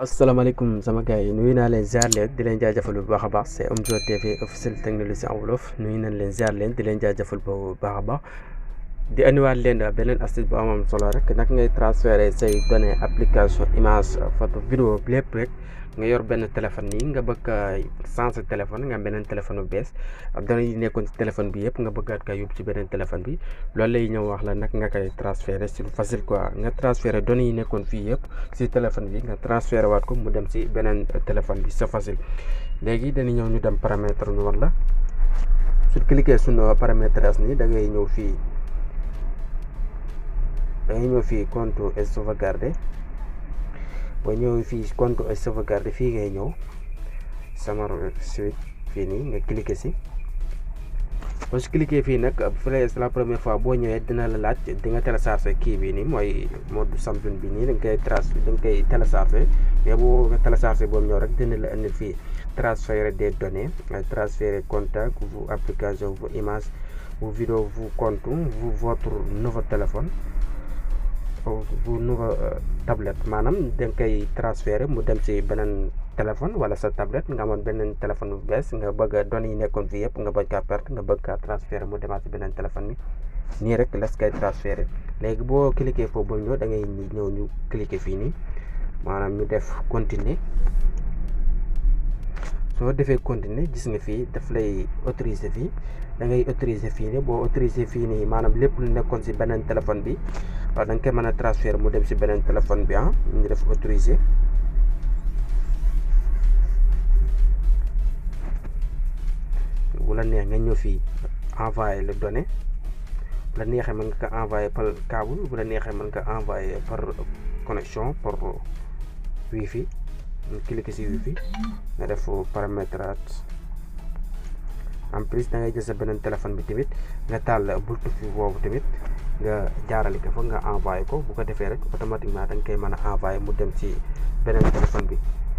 asalaamaaleykum sama gars yi nuyu naa leen ziar leen di leen jaajëfal bu baax a baax c'est Omzo TV officiel technologie en wolof nuyu nañ leen ziar leen di leen jaajëfal bu baax a baax di andiwaat leen beneen astuce bu amam solo rek nag ngay transférer say données application image photo vidéo lépp rek nga yor benn téléphone nii nga bëgg a changer téléphone nga am beneen téléphone bu bees données yi nekkoon ci téléphone bi yëpp nga bëggaat ka yóbbu ci beneen téléphone bi loolu lay ñëw wax la nag nga koy transférer c'est facile quoi nga transférer données yi nekkoon fii yëpp ci téléphone bi nga transférer waat ko mu dem ci beneen téléphone bi c'est facile léegi dañuy ñëw ñu dem paramètre nu war la su cliquer suñu paramétrage nii da ngay ñëw fii compte et sauvegarder boo ñëw fii compte et sauvegarder fii ngay ñëw sama suite fii nii nga cliquer si boo si cliquer fii nag c'est la première fois boo ñëwee dina la laaj di nga télécharger kii bi nii mooy mode Samsung bi nii da nga koy télécharger mais boo nga télécharger boobu ñëw rek dina la indil fii transférer des données transférer contact vos applications vos images vos vidéos vos comptes votre nouveau téléphone bu nouveau tablette maanaam da nga koy transférer mu dem ci beneen téléphone wala sa tablette nga amoon beneen téléphone bu bees nga bëgg a données yi nekkoon fii yëpp nga bëgg kaa perte nga bëgg kaa transférer mu demaat ci beneen téléphone bi nii rek las koy transférer léegi boo cliquer foofu ba ñëw da ngay ñëw ñu cliquer fii nii maanaam ñu def continuer soo defee continuer gis nga fii daf lay autoriser fii da ngay autoriser fii nii boo autoriser fii nii maanaam lépp lu nekkoon ci beneen téléphone bi waaw da nga koy mën a transférer mu dem ci beneen téléphone bi ñu def autoriser bu la neex nga ñëw fii envoyer les données bu la neexee mën nga ko envoyer par câble bu la neexee mën nga ko envoyer par connexion par wifi ñu cliquer ci wifi nga def paramétrage en plus da ngay jël sa beneen téléphone bi tamit nga taal bluetooth bi boobu tamit nga jaarale ko fa nga envoyé ko bu ko defee rek automatiquement da nga koy mën a envoyé mu dem ci beneen téléphone bi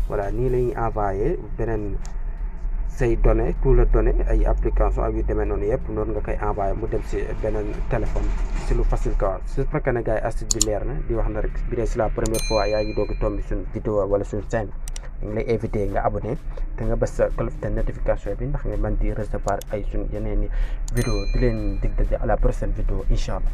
voilà nii la ñuy envoyé beneen say données tout le données ay application ak yu demee noonu yëpp noonu nga koy envoyé mu dem ci beneen téléphone ci lu facile quoi su fekkee ne gars yi astuce bi leer na di wax na rek bi dee c'est la première fois yaa ngi doog a tombé suñu vidéo wala suñu chaîne ñu ngi lay invité nga abonné te nga bës sa cloche de notification bi ndax nga mën di recevoir ay suñu yeneen i vidéo di leen dig daje à la prochaine vidéo incha allah